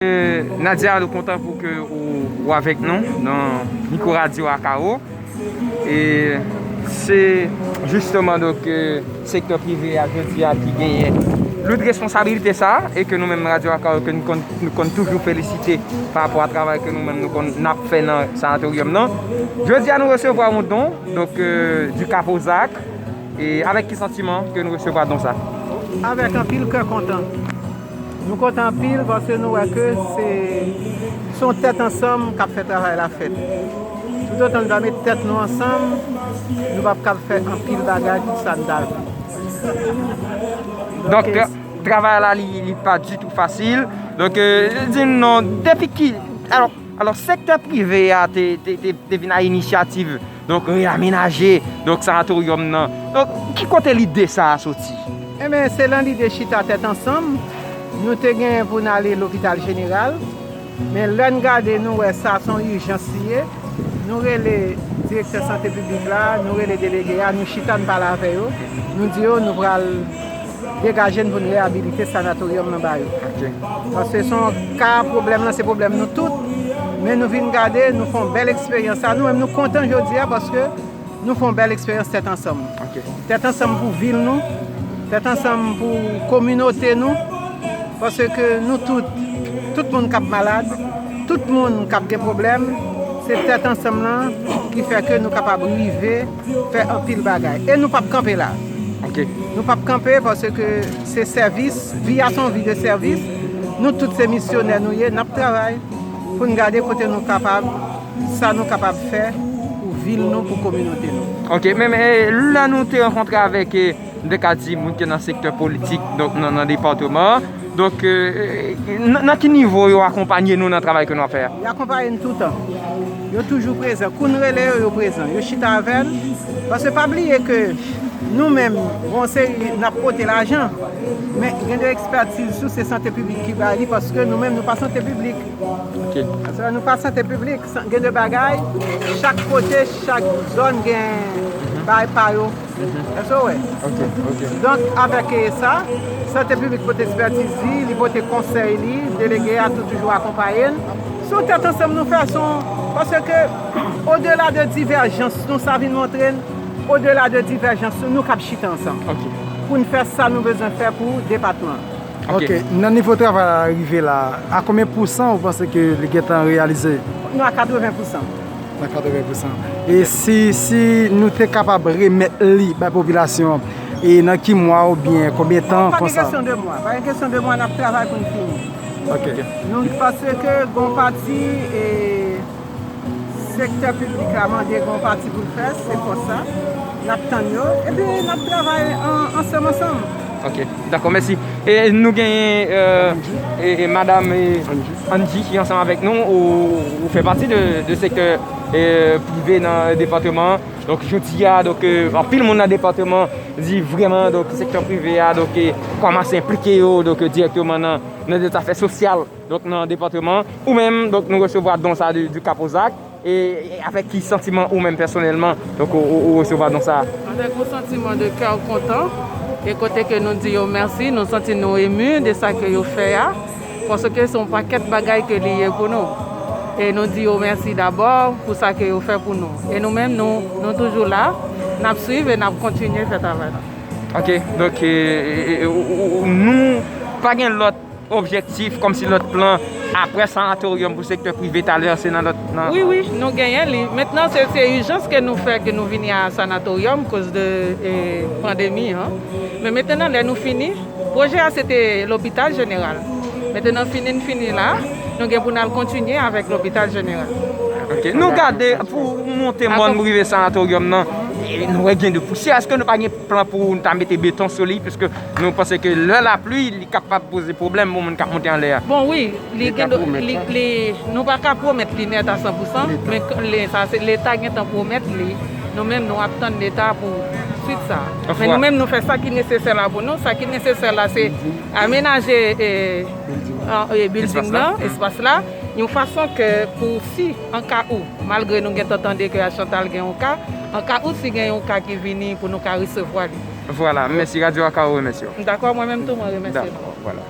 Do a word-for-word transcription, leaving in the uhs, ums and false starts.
Euh, Nadia, nou kontan pou ke ou, ou avèk nou nan Mikwo Radyo Akao. E se jisteman, donk, euh, sektè prive a jodi a ki genyen lout responsabilite sa a, e ke nou menm Radyo Akao ke nou konn, nou konn toujou felisite pa rapò a travay ke nou menm nou konn n ap fè nan sanatoryòm nan. Jodi a nou resevwa yon don, donk, euh, du Cap aux Arcs. E avèk ki santiman ke nou resevwa don sa? Avèk anpil kè kontan. Nou kontan anpil paske nou wè ke se, se yon tèt ansanm k ap fè travay la fèt. Toutotan nou pa met tèt nou ansanm, nou p ap kab fè anpil bagay pou sa n ta vle. Donk, tra-, travay la, li, li pa ditou fasil. Donk, euh, di n non, depi ki, alò, alò, sektè prive a te, te, te, te vin a inisyativ, donk, reyamenaje, donk, sanatoryòm nan. Donk, ki kote lide sa a soti? Enben, se lan lide chita tèt ansanm. Nou te genyen pou n ale lopital jeneral, men lè n gade, nou wè sa se yon ijans li ye. Nou rele direktè sante piblik la, nou rele delege a, nou chita, n pale avè yo. Nou di yo nou pral degaje n pou n reyabilite sanatoryòm nan ba yo. Ok. Paske se yon ka, pwoblèm nan se pwoblèm nou tout, men nou vin gade, nou fè yon bèl eksperyans la. Nou menm, nou kontan jodi a paske nou fè yon bèl eksperyans tèt ansanm. Ok. Tèt ansanm pou vil nou, tèt ansanm pou kominote nou, paske nou tout, tout moun k ap malad, tout moun k ap gen pwoblèm, se tèt ansanm lan ki fè ke nou kapab rive fè anpil bagay. E nou p ap kanpe la. Ok. Nou p ap kanpe paske se sèvis, vi a se yon vi de sèvis. Nou tout se misyonè nou ye, n ap travay pou n gade kote nou kapab, sa nou kapab fè pou vil nou, pou kominote nou. Ok, men, men, eh, lè nou te rankontre avèk, eh, m te ka di moun ki nan sektè politik, donk nan, nan depatman an, donk, eh, nan, nan ki nivo yo akonpanye nou nan travay ke nou ap fè a? Yo akonpanye n toutan. Yo toujou prezan. Kou n rele yo, yo prezan. Yo chita avè n. Paske pa bliye ke nou menm, bon, se, n ap pote lajan, men gen de ekspètiz tou, se sante piblik ki bay li, paske nou menm, nou pa sante piblik. Ok. Paske nou pa sante piblik, san-, gen de bagay, chak kote, chak zòn gen bagay pa yo. Èske w wè? Ok, ok. Donk, avèk, eh, sa, sante piblik pote ekspètiz li, li pote konsèy li, delege a tou toujou akonpaye n. Se yon tèt ansanm nou fè, se yon, paske, odela de divèjans nou, sa vin montre n, odela de divèjans nou, nou kab chita ansanm. Ok. Pou n fè sa nou bezwen fè pou depatman an. Ok. Ok, nan nivo travay la rive la, a konbyen pousan ou panse ke li gentan reyalize? Nou a katreven pousan. Nan katreven pousan. E si, si nou te kapab remèt li bay popilasyon an, e nan ki mwa oubyen konbyen tan konsa? Pa gen kesyon de mwa, pa gen kesyon de mwa, n ap travay pou n fini. Ok. Nou, paske gon pati, e, sektè piblik la mande gon pati pou l fè, se fòs sa. N ap tann yo, epi n ap travay an, ansanm, ansanm. Ok, dakò, mèsi. E nou genyen, euh, e, e madam, e, Angie ki ansanm avèk nou, ou, ou fè pati de, de sektè, e, prive nan depatman an. Donk, jodi a, donk, e, anpil moun nan depatman an di vrèman, donk, sektè prive a, donk, e, kòmanse enplike yo, donk, e, dirèkteman nan, nan zafè sosyal, donk, nan depatman an. Ou menm, donk, nou resevwa don sa de, du Cap aux Arcs. E, e avèk ki santiman ou menm pèsonèlman, donk, ou, ou, ou resevwa don sa a? Avèk yon santiman de kè kontan, e kote ke nou di yo mèsi, nou santi nou emu de sa ke yo fè a, paske se yon pakèt bagay ke li ye pou nou. E nou di yo mèsi dabò pou sa ke yo fè pou nou. E nou menm, nou, nou toujou la, n ap swiv e n ap kontinye fè travay la. Ok, donk, e, e, e, ou, ou, ou, nou pa gen lòt objektif, kòmsi lòt plan, apre sanatoryòm pou sektè prive, talè se nan lòt, nan... Wi, wi, nou genyen li. Mentnan, se, se ijans ke nou fè, ke nou vini a sanatoryòm, koz de, e, pandemi an. Men mentnan, lè nou fini, pwojè a, se te lopital jeneral. Mentnan, fini n fini la, nou gen pou n al kontinye avèk lopital jeneral. Ok, nou gade, pou monte mòn, rive sanatoryòm nan, e, nou wè gen de pousyè. Èske nou pa gen plan pou nou ta mete beton sou li, piske nou panse ke lè lapli, li kapab poze pwoblèm pou moun k ap monte anlè a. Bon, wi, li gen, li, li, nou pa ka pwomèt li nèt a san pou san, men k-, li, sa se Leta gentan pwomèt li. Nou menm, nou ap tann Leta pou swit sa. Men nou menm, nou fè sa ki nesesè la pou nou. Sa ki nesesè la, se amenaje, e, an, e, building nan, espas la, yon fason ke pou si, an ka ou, malgre nou gentan tande ke a Chantal gen yon ka, an ka ou si gen yon ka ki vini pou nou ka resevwa li. Vwala, mèsi. Radyo Akao remèsye w. Dakò, mwen menm tou, mwen remèsye nou. Dakò, vwala.